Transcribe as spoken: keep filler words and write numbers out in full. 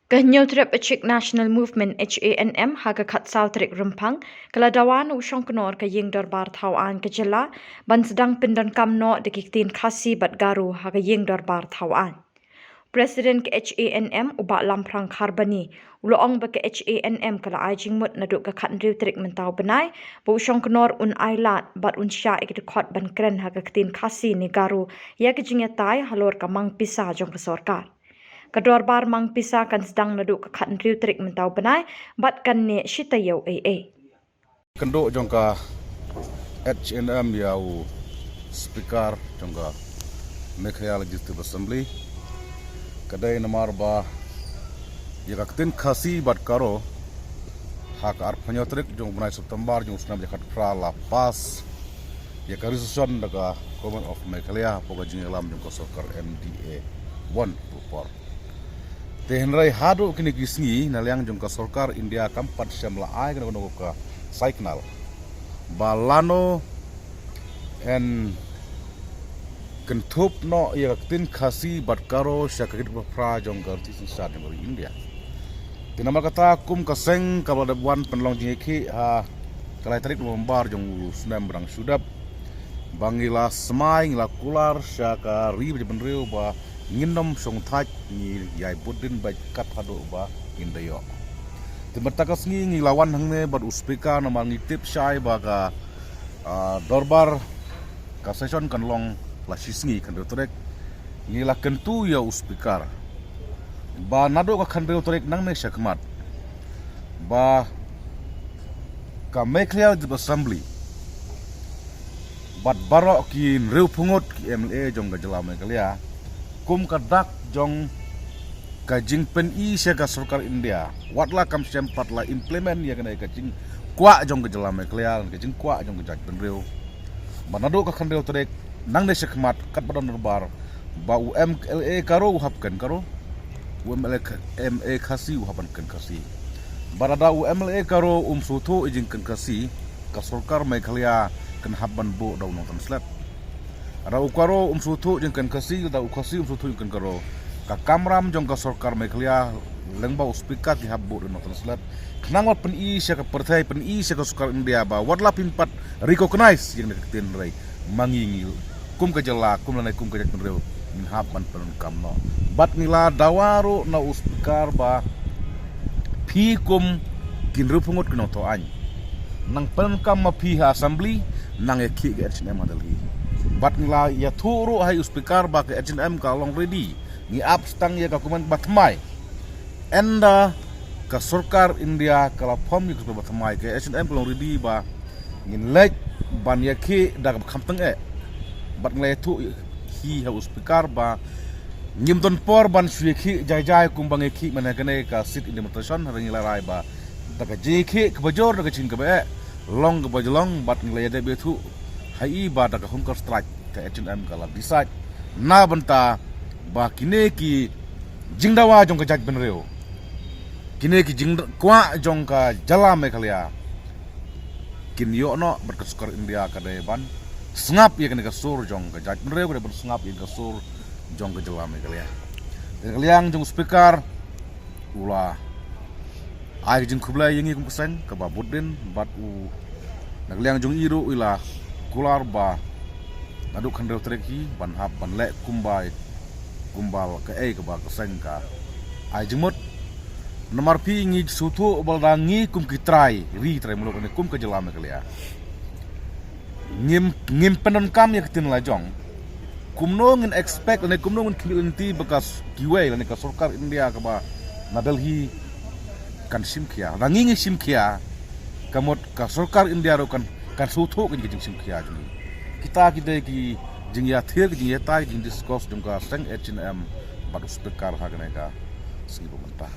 Ka Hynñiewtrep Achik National Movement, H A N M, ha ka khatsaw tarik Rymphang, ka la dawa na u shongknor ka Ïing Dorbar Thaw Aiñ ka jylla ban sdang pyndonkam noh da ki ktien Khasi bad Garo ha ka Ïing Dorbar Thaw Aiñ. President ka H A N M, u Bah Lamphrang Kharbani, u la ong ba ka H A N M ka la ai jingmut naduh ka khathynriew tarik mynta u bnai ba u shongknor un ai lad bad un shah ïa ki dkhot ban kren ha ka ktien Khasi ne Garo ïa ka jingïatai halor ka mang pisa jong ka sorkar. Ka dorbar mang pisa kan sdang naduh ka khathynriew tarik mynta u bnai bad kan neh shi taïew ei ei. Kynduh jong ka H A N M ïa u Speaker jong ka Meghalaya Legislative Assembly, ka dei namar ba ïa ka ktien Khasi bad Garo ha ka arphew hynñiew tarik jong u bnai September jong u snem ar hajar khatphra la pass ïa ka resolution da ka Government of Meghalaya hapoh ka jingïalam jong ka sorkar M D A one por. Te hynrei haduh kine ki sngi na liang jong ka sorkar India kam pat shym la ai kano kano ka signal ba lano yn kynthup noh ïa ka ktien Khasi bad Garo sha ka kit ba phra jong ka riti synshar jong ka ri India. Te namar kata kum ka seng kaba la dep wan pynlong jingïakhih ha ka lai tarik November jong u snem ba dang shu dep, ba ngi la smai, ngi la kular sha ka ri bad bynriew ba ngin ym shong thait, ngi ïai bud dien beit kat haduh ba ngin da ïoh. Te mynta ka sngi ngi la wan hangne bad u Speaker namar ngi tip shai ba ka, ah, dorbar, ka session kan long la shi sngi, khathynriew tarik. Ngi la kyntu ïa u Speaker ba naduh ka khathynriew tarik nangne shakhmat ba ka Meghalaya Legislative Assembly bad baroh ki hynriewphew ngut ki M L A jong ka jylla Meghalaya, kum ka dak jong ka jingpyni sha ka sorkar India, wat la kam shym pat la implement ïa kane ka jingkwah jong ka jylla Meghalaya, ka jingkwah jong ka jaitbynriew, ba naduh ka khathynriew tarik nangne shakhmat katba don dorbar, ba u M L A Garo u hap kren Garo, u M L A Kh-, M L A Khasi u hap ban kren Khasi. Bad lada u M L A Garo um sngewthuh ïa jingkren Khasi, ka sorkar Meghalaya kan hap ban buh da u nongtranslate. Lada u Garo um sngewthuh jingkren Khasi, lada u Khasi um sngewthuh jingkren Garo, ka kamram jong ka sorkar Meghalaya lyngba u Speaker ki hap buh da u nongtranslate. Khnang ba pyni sha ka pyrthei, pyni sha ka sorkar India ba wat la phim pat recognize ïa kane ka ktien, hynrei ma ngi, ngi kum ka jylla, kum lane kum ka jaitbynriew ngin hap ban pyndonkam noh. Bad ngi la dawa ruh na u Speaker ba phi kum ki hynriewphew ngut ki nongthaw aiñ, nang pyndonkam ma phi ha Assembly, nang ïakhih ka H A N M ha Delhi. Bad ngi la ïathuh ruh ha u Speaker ba ka H A N M ka long ready. Ngi ap tang ïa ka comment ba thymmai. Ynda ka sorkar India ka la form ïa ka sorkar ba thymmai, ka H A N M ka long ready ba ngin leit ban ïakhih da kaba kham tyngeh. Bad ngi la ïathuh hi ha u Speaker ba ngim don por ban shu ïakhih jai jai kumba ngi ïakhih mynne kane ka sit in demonstration, hynrei ngi la rai ba da ka jingïakhih kaba jur, da ka jingïakhih kaba eh, long kaba jlong, bad ngi la ïadei ïathuh ha i ba da ka hunger strike ka H A N M ka la decide na bynta ba kine ki jingdawa jong ka jaitbynriew, kine ki jingkwah jong ka jylla Meghalaya kin ïoh noh, bad ka sorkar India ka dei ban sngap ïa kane ka sur jong ka jaitbynriew, ka dei ban sngap ïa ka sur jong ka jylla Meghalaya. Te na ka liang jong u Speaker u la ai ka jingkhublei ïa ngi kum ka seng kaba bud dien, bad u na ka liang jong i ruh i la kular ba naduh khathynriew tarik hi ban hap ban leh kumba, kumba kaei kaba ka seng ka ai jingmut. Namar phi, ngi sngewthuh ba lada ngi kum ki trai ri trai muluk ne kum ka jylla Meghalaya ngim, ngim pyndonkam ïa ka ktien la jong, kumno ngin expect lane kumno ngin khmih lynti ba ka s-, kiwei lane ka sorkar India kaba na Delhi kan shim khia? Lada ngi ngi shim khia, ka mut ka sorkar India ruh kan, kan sngewthuh ka jingshim khia jong ngi. Kita ki dei ki jingïathir, ki jingïatai, ki jingdiscuss jong ka seng H A N M bad u Speaker ha kane ka sngi ba mynta.